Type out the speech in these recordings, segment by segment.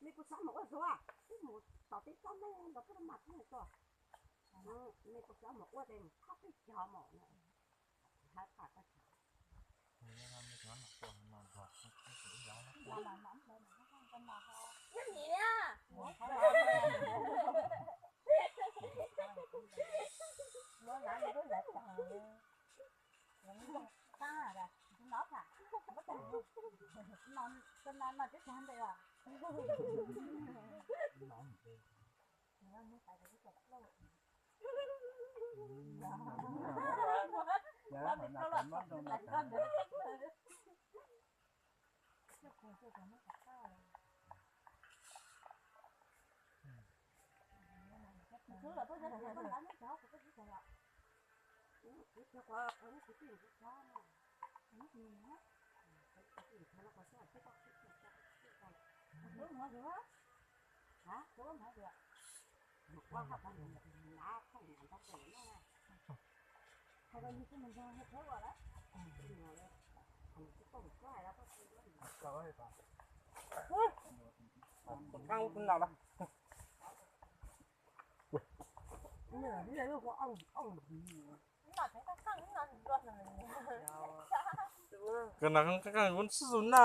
Nej puas xav mus ua zuav? Wb mus tom teb tsob neeg ntawd peb mam tuaj. Nej puas xav mus ua ces mus thab peb cov mus. Hab tham koj cov. Koj nag qeej qeej vun sib zus na.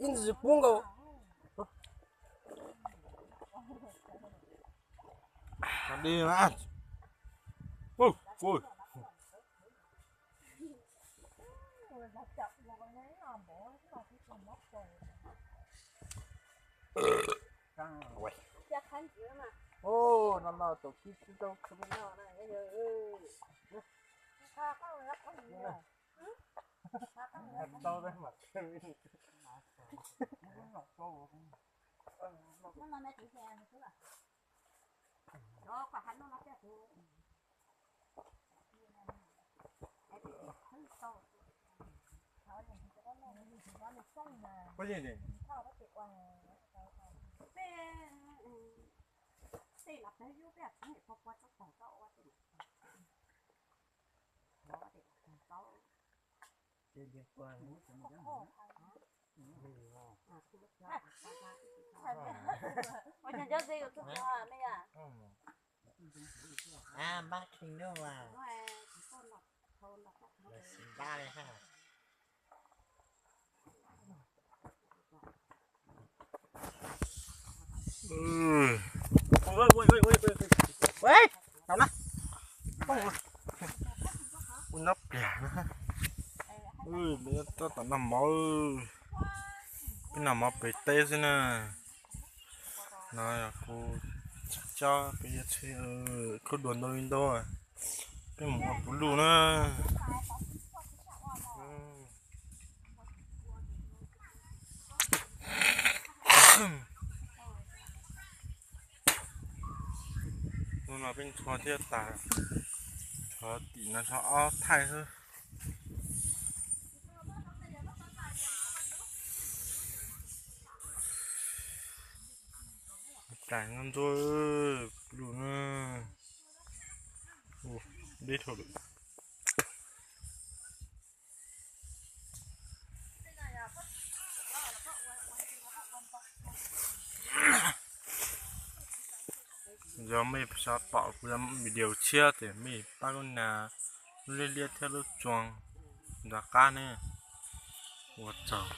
Ib ntsis pub nkaus. Di na. Ui, ui. Ua, no no tus kib tsis tau khwv no na. Tau mas. Peb, tej los peb yub peb txiv niam pog pua txoj taws tau ua tej no. Ua cas cov ze yuav tug pog me yom? A, npab khing nub mas. Lawv sib npab li ha. Ua, tau na. Ua nyob pliag na. Peb noj mov, peb noj mov pem teb xwb na. No yog kuv cob peb yuav tsheb khub dua ntau li ntau. Peb mus ua puv luj na. Hnub no peb ntxhua thiab tas, tshuav tim no tshuav ob thaij xwb. Tais ntxhua ntxhua lus na. Deb dhau lawm. Yog mej xav pom kuv video tshiab ces mej pab kuv nias lub liab liab thiab lub txoos nram qab ne. Ua tsaug.